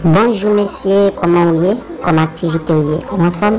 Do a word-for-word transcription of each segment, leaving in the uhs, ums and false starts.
Bonjou mesye, kòman w ye? Kòman aktivite w ye? Ou anfòm?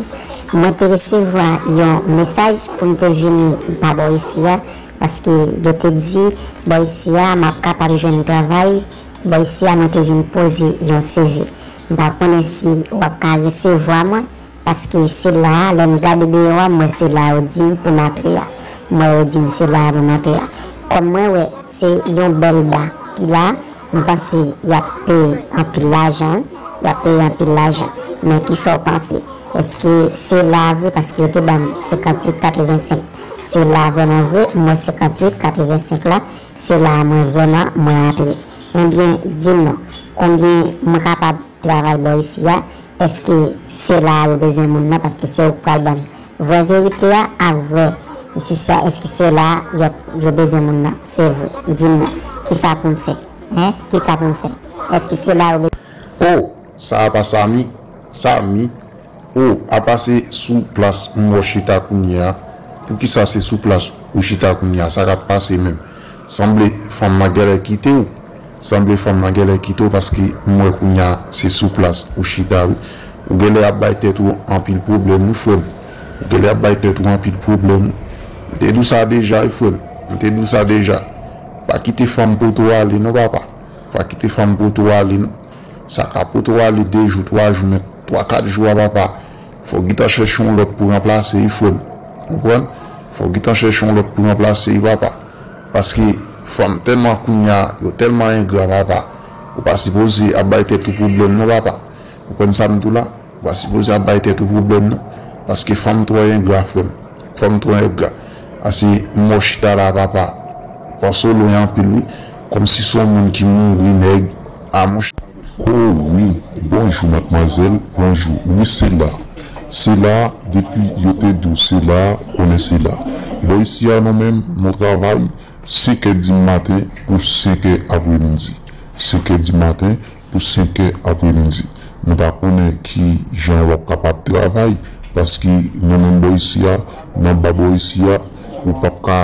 Mwen te resevwa yon mesaj pou m te vini pa bò isi a, paske yo te di bò isi a m ap kapab jwenn travay. Bò isi a mwen te vin poze yon C V. M pa konnen si w ap ka resevwa mwen, paske se la a, lè m gade deyò a, m wè se la a yo di m pou m antre a. M wè yo di m se la a pou m antre a. Kòm mwen wè se yon bèl ba ki la, m panse y ap peye anpil lajan, wi. Y ap peye anpil lajan. Men kisa w panse? Èske se la a vre? Paske yo te ban m senkantuit katrevensenk. Se la a vrèman vre? M wè senkantuit katrevensenk la, se la a mwen vrèman mwen antre. Ebyen, di m non, konbyen mwen kapab travay bò isi a? Èske se la a yo bezwen moun nan? Paske se ou k pral ban m vrè verite a ak vrè isi a. Èske se la a yo, yo bezwen moun nan? Se vre. Di m non. Kisa pou m fè? Hen? Kisa pou m fè? Èske se la a yo bezwen? Oh, sa a pa Samy? Samy? Oh, apa se sou plas m wè w chita kounye a? Poukisa se sou plas ou chita kounye a? Sa k ap pase menm? Sanble fanm nan genlè kite w. Sanble fanm nan genlè kite w paske m wè kounye a se sou plas ou chita wi. Ou genlè ap bay tèt ou anpil pwoblèm wi frè m. Ou genlè ap bay tèt ou anpil pwoblèm wi. M te di w sa deja wi frè m. M te di w sa deja. Pa kite fanm pote w ale non papa. Pa kite fanm pote w ale non. Sa ka pote w ale de jou, twa jou, men twa, kat jou a papa, fò w gentan chèche yon lòt pou ranplase wi frè m. Ou konprann? Fò w gentan chèche yon lòt pou ranplase wi papa. Paske fanm tèlman kounye a, yo tèlman engra papa. Ou pa sipoze ap bay tèt ou pwoblèm non papa. Ou konprann sa m di w la? Ou pa sipoze ap bay tèt ou pwoblèm non. Paske fanm twò engra frè m. Fanm twò engra. Ase m wè w chita la papa. Panse w lwen anpil wi. Kòmsi se yon moun ki mouri nèg. A monchè. Oh wi, bonjou madmwazèl, bonjou. Wi se la. Se la, depi yo te di w se la, konnen se la. Bò isi a nou menm, nou travay senkè dimaten pou senkè apremidi. Senkè dimaten pou senkè apremidi. Nou pa konnen ki jan w ap kapab travay, paske nou menm bò isi a, nan ba bò isi a, ou p ap ka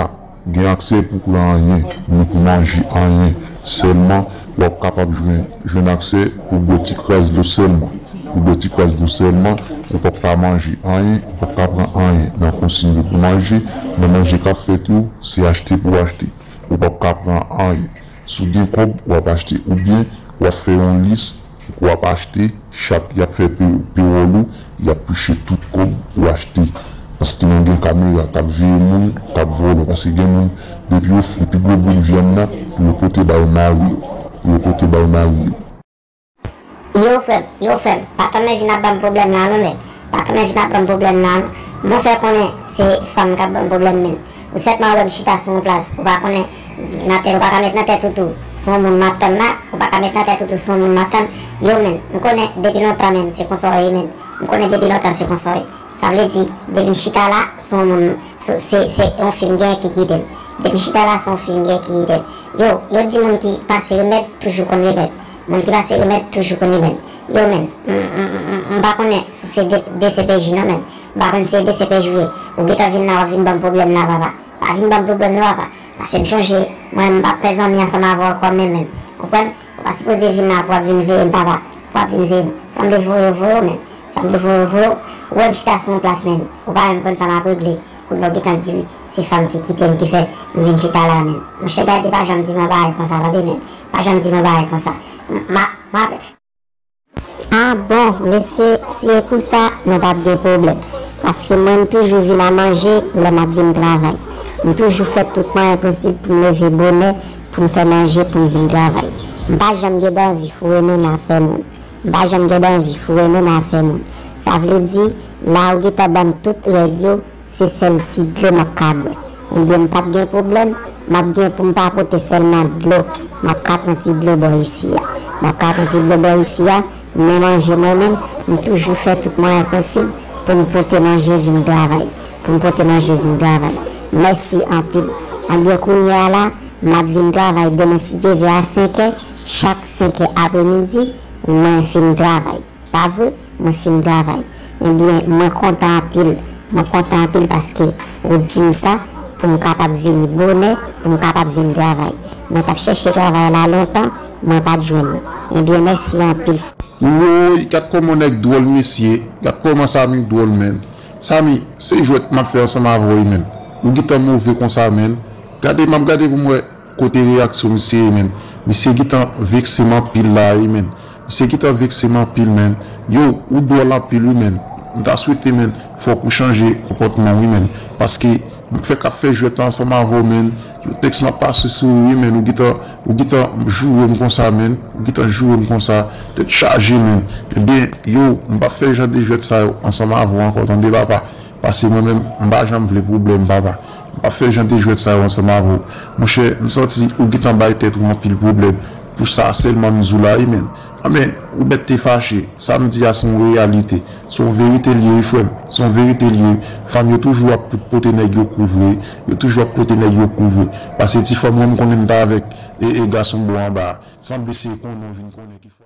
gen aksè pou pran anyen, ni pou manje anyen. Sèlman, w ap kapab jwenn, jwenn aksè pou bwè ti kras dlo sèlman. Pou bwè ti kras dlo sèlman, ou p ap ka manje anyen, ou p ap ka pran anyen nan konsiy yo pou manje, nan manje k ap fèt yo, se achte pou w achte. Ou p ap ka pran anyen. Si w gen kòb, w ap achte oubyen w ap fè yon lis, w ap achte, chak y ap fè pe, pewòl ou, y ap touche tout kòb ou achte. Paske nou gen kamera k ap veye moun k ap vòlò. Paske gen moun, depi yo fri pi gwo boul vyann nan, pou yo pote bay mari yo. Pou yo pote bay mari yo. Yo frè m, yo frè m, pa tanmen vin ap ban m pwoblèm la non men. Pa tanmen vin ap ban m pwoblèm la non. Mwen fè konnen se fanm k ap ban m pwoblèm men. Ou sètman wè m chita sou yon plas, ou pa konnen nan tèt, ou pa ka met nan tèt ou tou se yon moun m ap tann la, ou pa ka met nan tèt ou tou se yon moun m ap tann. Yo men, m konnen depi lontan men se konsa w ye men. M konnen depi lontan se konsa w ye. Sa vle di, depi m chita la, se yon moun, se, se, se yon fi m gen ki kite m. Depi m chita la, se yon fi m gen ki kite m. Yo, yo di moun ki pase remèd toujou konn remèd. Moun ki pase remèd toujou konn remèd. Yo men, m, m, m, m, m pa konnen si w se de, DCPJ non men. M pa konn si se DCPJ w ye. Ou gentan vin la, w ap vin ban m pwoblèm la, papa. Pa vin ban m pwoblèm non, papa. Paske m chonje, mwen, m p ap fè zanmi ansanm avè w ankò menm, menm. Konprann? Ou pa sipoze vin la pou w ap vin veye m, papa. Pou w ap vin veye m. Sanble voye yo voye w, menm. Sanble voye yo voye w. Ou wè m chita sou yon plas, menm. Ou pa menm konn sa m ap regle. Kounye a w gentan di m se fanm ki kite m ki fè m vin chita la, menm. Monchè, Gade pa janm di m yon bagay konsa, tande, menm. Pa janm di m yon bagay konsa. M, m a, m a Ah bon, mesye, si e pou sa, nou p ap gen pwoblèm. Paske mwen, m toujou vin a manje lè m ap vin travay. M toujou fè tout mwayen posib pou m leve bonè, pou m fè manje, pou m vin travay. M pa janm gen danvi foure men nan afè moun. M pa janm gen danvi foure men nan afè moun. Sa vle di, la ou gentan ban m tout règ yo, se sèl ti dlo m ap ka bwè. Ebyen, m p ap gen pwoblèm, m ap gen pou m pa pote sèlman dlo. M ap ka pran ti dlo bò isi a. M ap ka pran ti dlo bò isi a, men manje mwen menm, m toujou fè tout mwayen posib pou m pote manje vin travay. Pou m pote manje vin travay. Mèsi anpil. Ebyen, kounye a la, m ap vin travay demen si Dye vle a senk è, chak senk è apremidi, mwen fin travay. Pa vre? Mwen fin travay. Ebyen, mwen kontan anpil. Mwen kontan anpil paske ou di m sa pou m kapab vini bonè, pou m kapab vin travay. Mwen t ap chèche travay la lontan, mwen pa t jwenn li. Ebyen, mèsi anpil. Woy, gad kòman nèg dwòl mesye, gad kòman Samy dwòl menn. Samy, se jwèt m ap fè ansanm avè w wi menn. Ou gentan move konsa menn. Gade, m ap gade pou m wè kote reyaksyon misye ye menn. Misye gentan vekse m anpil la wi menn. Misye gentan vekse m anpil menn. Yo, ou dwòl anpil wi menn. M ta swete menn, fòk ou chanje konpòtman w wi menn. Paske m fèk ap fè jwèt la ansanm avè w menn. Yo tèks m ap pase sou ou wi menn. Ou gentan, ou gentan joure m konsa menn. Ou gentan joure m konsa. Tèt chaje menn. Ebyen, yo, m p ap fè jan de jwèt sa yo ansanm avè w ankò tande papa. Paske mwen menm, m pa janm vle pwoblèm papa. M p ap fè jan de jwèt sa yo ansanm avè w. Monchè, m santi ou gentan bay tèt ou anpil pwoblèm. Pou sa sèlman m di w la wi menn. Anben, ou mèt te fache. Sa m di a se yon reyalite. Se yon verite l ye wi frè m. Se yon verite l ye. Fanm yo toujou ap pote nèg yo kouvri. Yo toujou ap pote nèg yo kouvri. Paske ti fanm mwen m konnen m t avèk e, e gason bò anba a. Sanble se konnen w vin konnen ki fò.